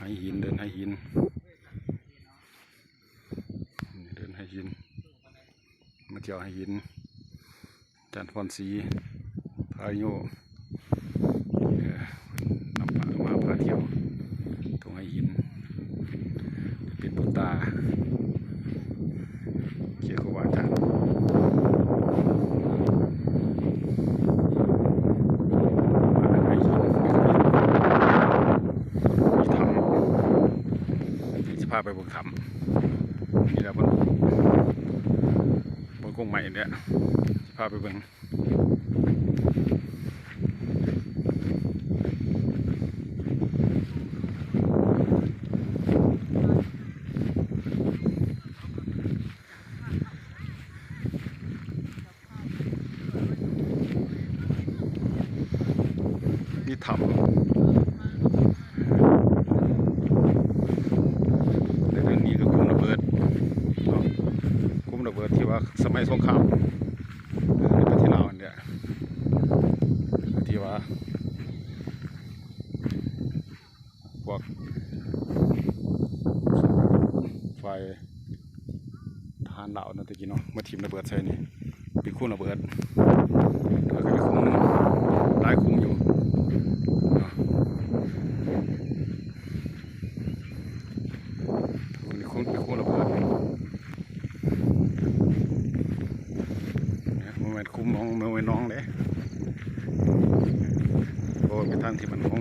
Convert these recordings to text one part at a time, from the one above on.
ໄຫຫີນ ເດີນໄຫຫີນ ເດີນໄຫຫີນ ມາທ່ຽວໄຫຫີນ ອາຈານພອນສີ ພາໂຍ ເອີ ເພິ່ນນຳພາ ມາພາທ່ຽວທົ່ງໄຫຫີນ ເປັນບຸນຕາ ເຂດຄູບາອາຈານ ມາໄຫຫີນ ມີຖ້ຳ ຊິພາໄປເບິ່ງຖ້ຳ ນີ້ແຫຼະ ເບິ່ງ ເບິ່ງກົງໄມ້ນີ້ແຫຼະ ຊິພາໄປເບິ່ງ ມີຖ້ຳ ແລະ ອັນນີ້ກໍຄຸ້ມລະເບີດເນາະ ຄຸ້ມລະເບີດທີ່ວ່າສະໄໝສົງຄາມ ເອີ ປະເທດລາວ ທີ່ວ່າພວກຝ່າຍທະຫານລາວນັ້ນແຕ່ກີ້ເນາະ ມາຖິ້ມລະເບີດໃສ່ນີ້ ເປັນຄຸ້ມລະເບີດ ແລ້ວກໍມີຄຸ້ມ ຫຼາຍຄຸ້ມຢູ່ເນາະ ເປັນຄຸ້ມ ເປັນຄຸ້ມລະເບີດ. ບໍ່ແມ່ນຄຸ້ມຂອງ ບໍ່ແມ່ນໜອງເດ້ ເພາະວ່າເປັນທາງທີ່ໝັ້ນຄົງ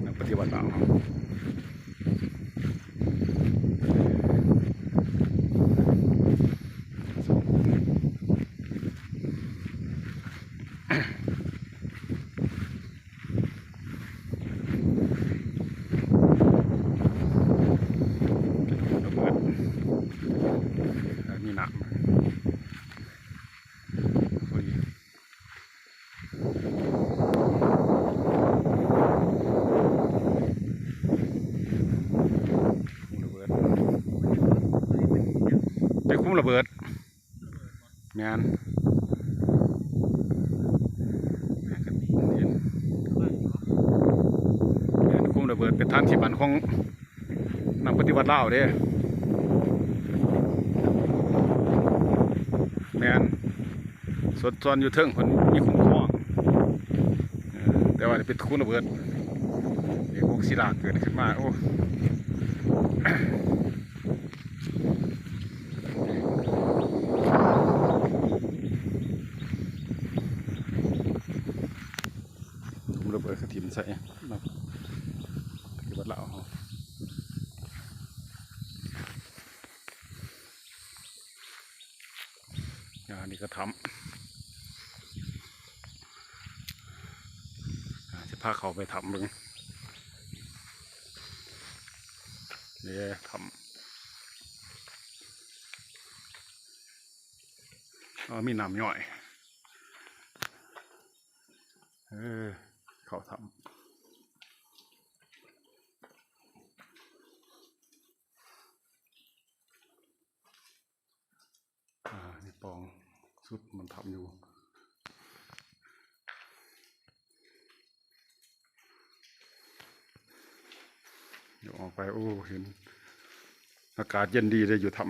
ນັກປະຕິວັດລາວ ລະເບີດ ມີນ້ຳພໍດີ ລະເບີດ ໄປຄຸ້ມລະເບີດ. ແມ່ນ ແມ່ນ ຄຸ້ມລະເບີດ ເປັນທາງທີ່ໝັ້ນຂອງນັກປະຕິວັດລາວເດ້ ແມ່ນ ສົດຊ່ອນຢູ່ເທິງ ເພິ່ນມີຄຸ້ມຄອງ ເອີ ແຕ່ວ່າໄດ້ໄປຄຸ້ມລະເບີດ ນີ້ພວກສີດາເກີດຂຶ້ນມາ ໂອ້ ຄຸ້ມລະເບີດກະຖິ້ມໃສ່ເນາະ ປະຕິວັດລາວເຮົາ ອ່າ ນີ້ກະຖ້ຳ ອ່າ ຊິພາເຂົ້າໄປຖ້ຳເບິ່ງ ເດ້ ຖ້ຳ ເອີ ມີນ້ຳຍ້ອຍ ເອີ ເຂົ້າຖ້ຳ ອ່າ ນີ້ປ່ອງສຸດມັນຖ້ຳຢູ່ ດຽວອອກໄປ ໂອ້ ເຫັນອາກາດເຢັນດີເດ້ຢູ່ຖ້ຳ.